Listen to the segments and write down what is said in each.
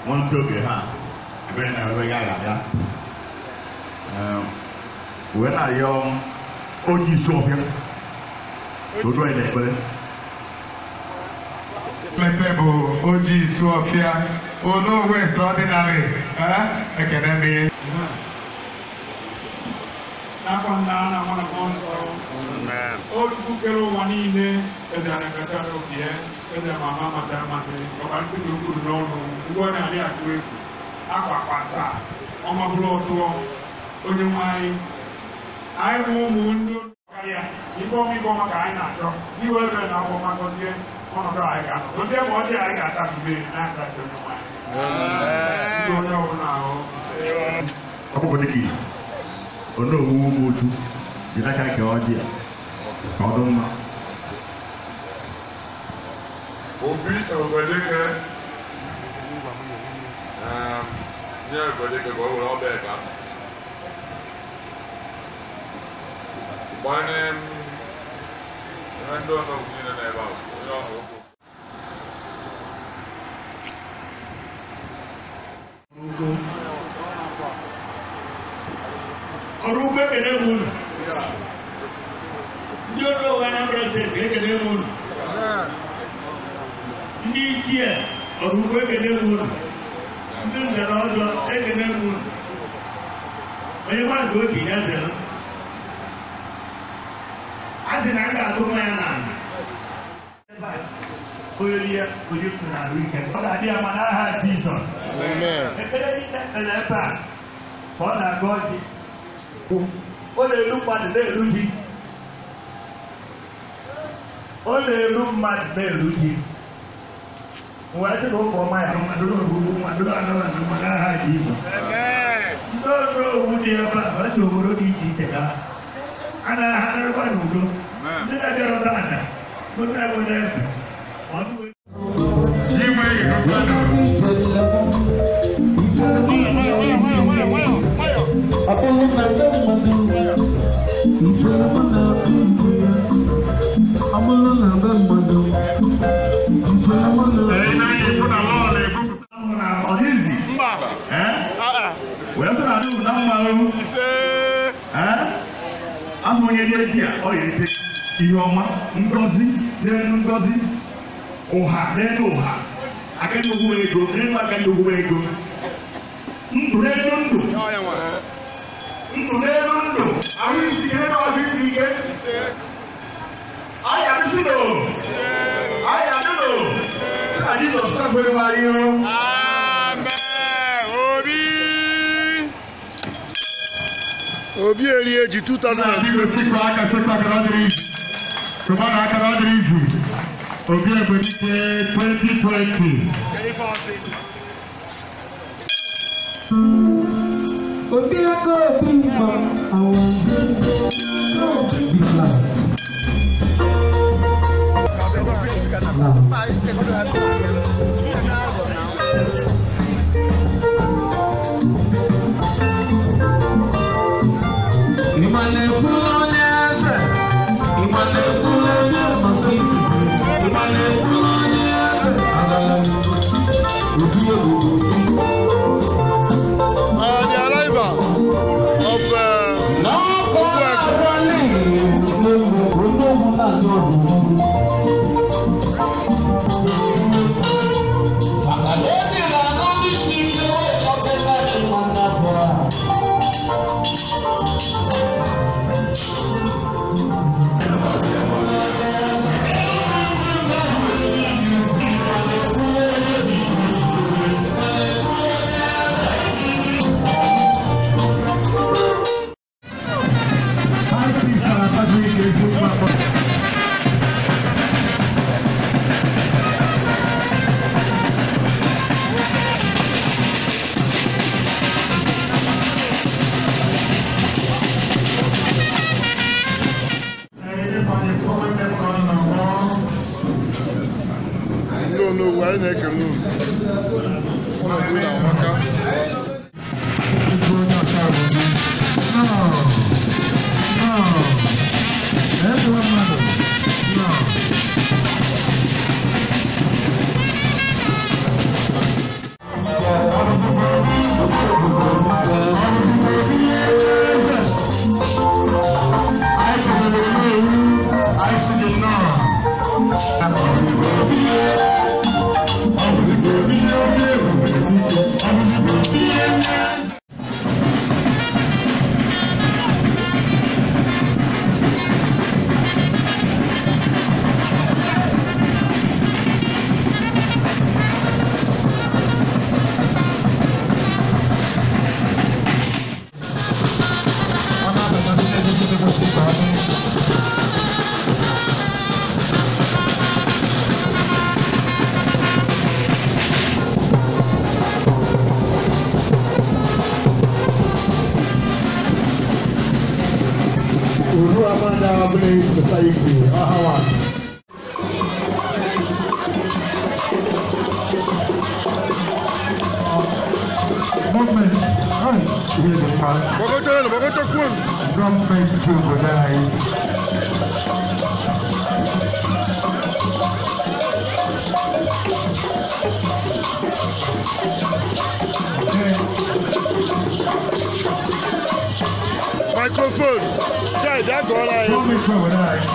Nwantị oge ha ebe na-ebe ya ga-abịa wee na-arịọ onye isi ọbịa odu anyị na-ekpere. Mmepe bụ oji isi ọfịa Onowu extraordinary ekene m. N'afọ nna na nwa na mmụọ nsọ. O Chukwu kere ụwa niile edere nkata n'obi ya edere ma ama masịrị amasị ọkasị dị ukwuru n'ọnụ ngwa ọ na-adị atụ egwu akwa kwasa ọma bụrụ ọtụọ onye nwe anyị anyị bụ ụmụ ndị karịa ife ọma ife ọma ka anyị na-achọ iwe ebe na akwụkwọ ma gọzie ọnọdụ anyị ga-anọ gozie ma ọjị anyị ga-ata mbe na-akasị onye nwe anyị ndị onye ọbụla ahụ ọkpụkpụ dịka ihe Onowu Umuotu jiri aka kee ọjị a ka ọ dị mma. Obi Ogbedike nye Ogbedike ka o were ọba ebe ahụ. Gbanye ihe ndị Onowu niile n'ebe ahụ onye ọhụrụ okwu. Ọrụ ugbo ekele m unu. Ndị Onowu Anambra Steeti ekele m unu. Ndị ichie ọrụ ugbo ekele m unu. Ndị nze na ọzọ ekele m unu. Onye mmadụ obi ya zere. A sị na a ga-atụ mmanya n'ala. Onye rie onye kwuru arụ ike. Ọ ga-adị ya ma n'aha Jizọs. Ekpere niile ekpere ebe a ka ọ na-agụ ọjị. Ọ na-elu mmadụ na-eru ji. Ọ na-eru mmadụ na-eru ji. Wee sị na ụka ọma ya mmadụ n'ogbugbu mmadụ anụmanụ mmadụ aha Jizọs. Ndị Onowu dị ebe a ha si obodo dị iche iche ka a na-agharịkwa n'udo. Ndị na-abịara tata ndị na-enwe efe Igwe Irukano. Ahụ onye dị echi a ọ ga-ete ihe ọma ngọzi n'elu ngọzi ụha n'elu ụha aka ndị ogwu ego n'elu aka ndị ogwu ego ndụ n'elu ndụ ndụ n'elu ndụ ahụ isi ike n'elu ahụ isi ike ayà sí lò ayà sí lò sí na Jizọs kwere m anyị o. Amen. Obi. Obi erie ji 2020. Obi Egbedike 2020. Obi aka obi mma awa big light. The arrival of Ndị Onowu anyị na-ekele unu. Ọnọdụ unu amaka. Amada Village Society, Ohawa. Gọọmenti, ihe dị mma. Gọọmenti obodo anyị. Microphone. Jai, that go like. Gọọmenti obodo anyị.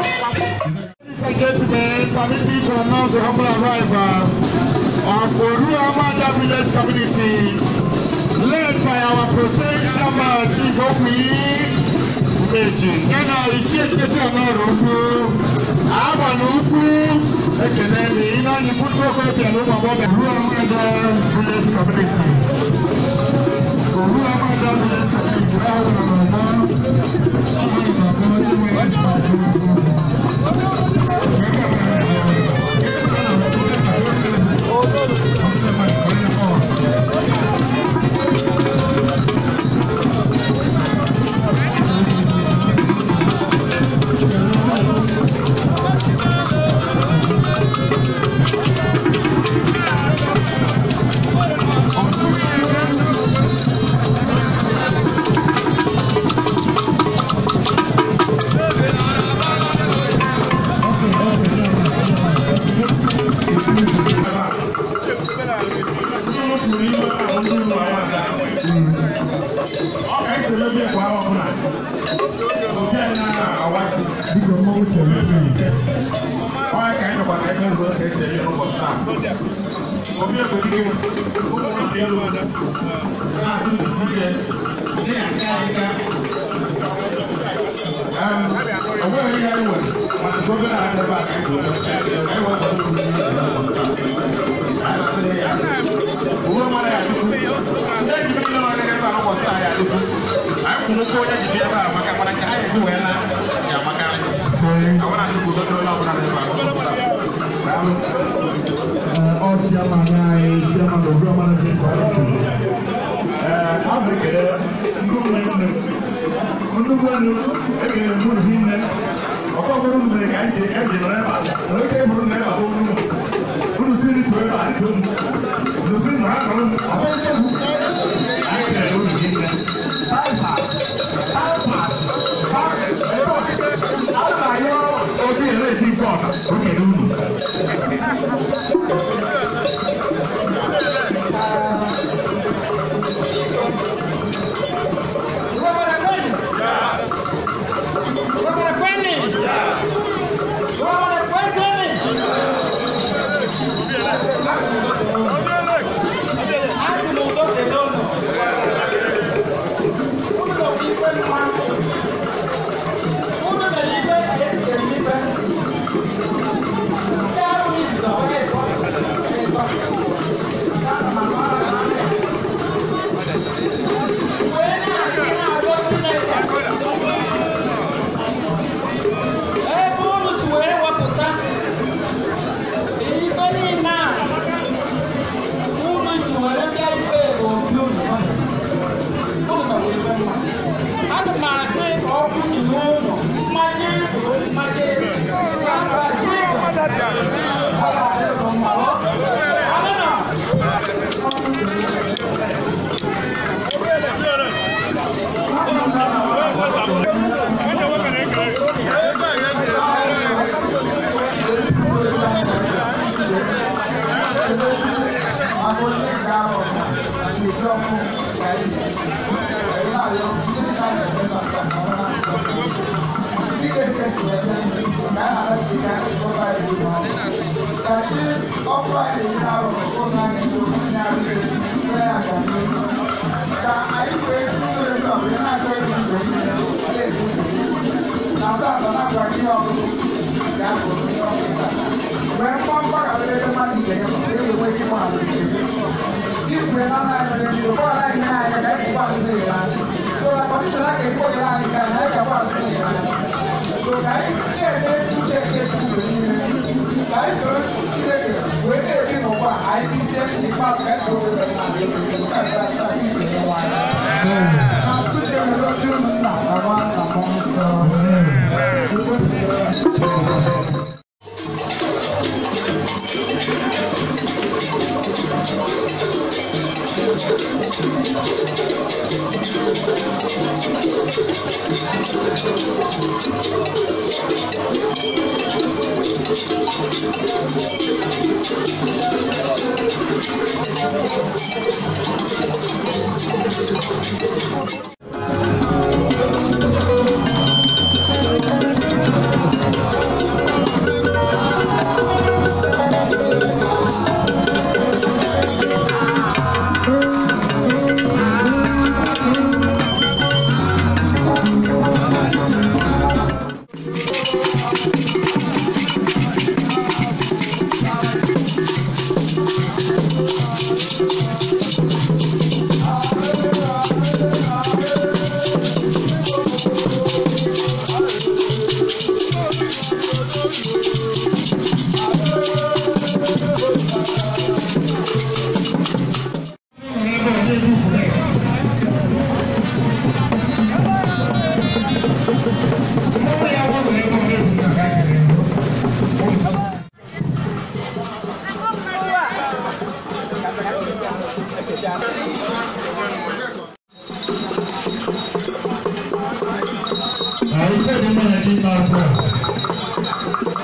Ladies and gentlemen, permit me to announce the humble arrival of Oruamada Village Community, led by our protection man, Chief Okwi Umeji. Yana Ichie Chichi Anọrọ Ukwu, Abalị Ukwu, Ekele mi, iná ní fúnpọ̀ kọ́ọ̀tì ẹ̀ ló mọ̀ bọ́ bẹ̀. Oru Amada village community. Oru Amada village community. Báwo ni ọ̀nà ọ̀nà ọ̀nà tí wọ́n yẹ kí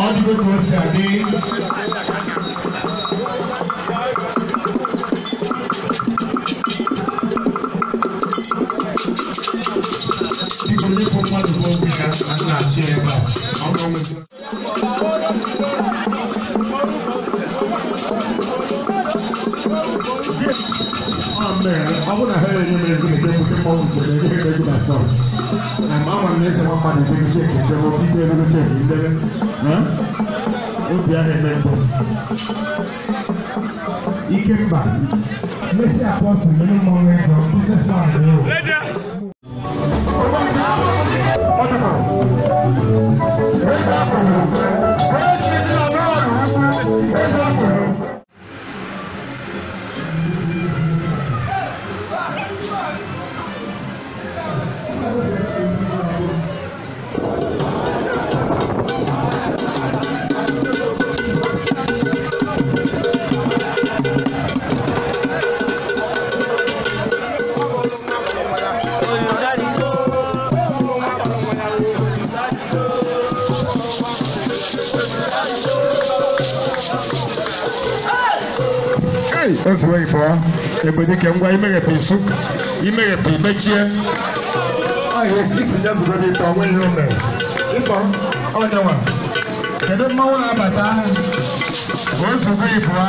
Ọ dịgo ka o si adị. Biko nyepụ mmadụ n'ogbe ya na nna-achị ebe a. Ọ bụrụ ọ bụrụ na ha enye m ego na ebe mmanwụ nke na ego ego na tọs na mgbe ama m na-ese nwa mmadụ ego cheki ndebe obi ike ego cheki ndebe obi ahụ eme mbụ ike mba mmesi apọtụ mere mmanwụ ego mmesi ahụ ewu. Ozugbo ịbụọ egbedike ngwa imeghepụ isu imeghepụ imechie isi ya zụgo gị ịtọ nwe ihe o mere ịtọ onyenwa kedu mmanwụ na-abata ozugbo ịbụọ.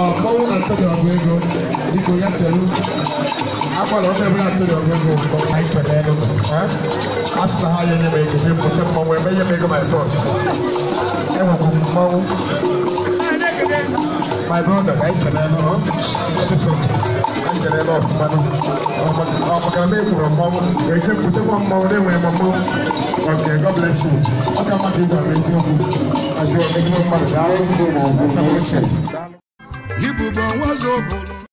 Mmanwụ Antonio Ọgụego biko ya chere akwara ofe ebere Antonio Ọgụego anyị kpere elu a sị na ha ya enye m ego si pụta mmanwụ ebe nye m ego my boss enwekwu mmanwụ my brother anyị kpere elu anyị kpere elu ọfụma ọ maka na ekwuru mmanwụ eje pụtakwa mmanwụ na-enweghị m mmanwụ. Okay, God bless you. Ọ ka mmadụ ịgwa m eziokwu ajụọ ezigbo mmadụ daalụ na uche. Ibubo nwazo bolo.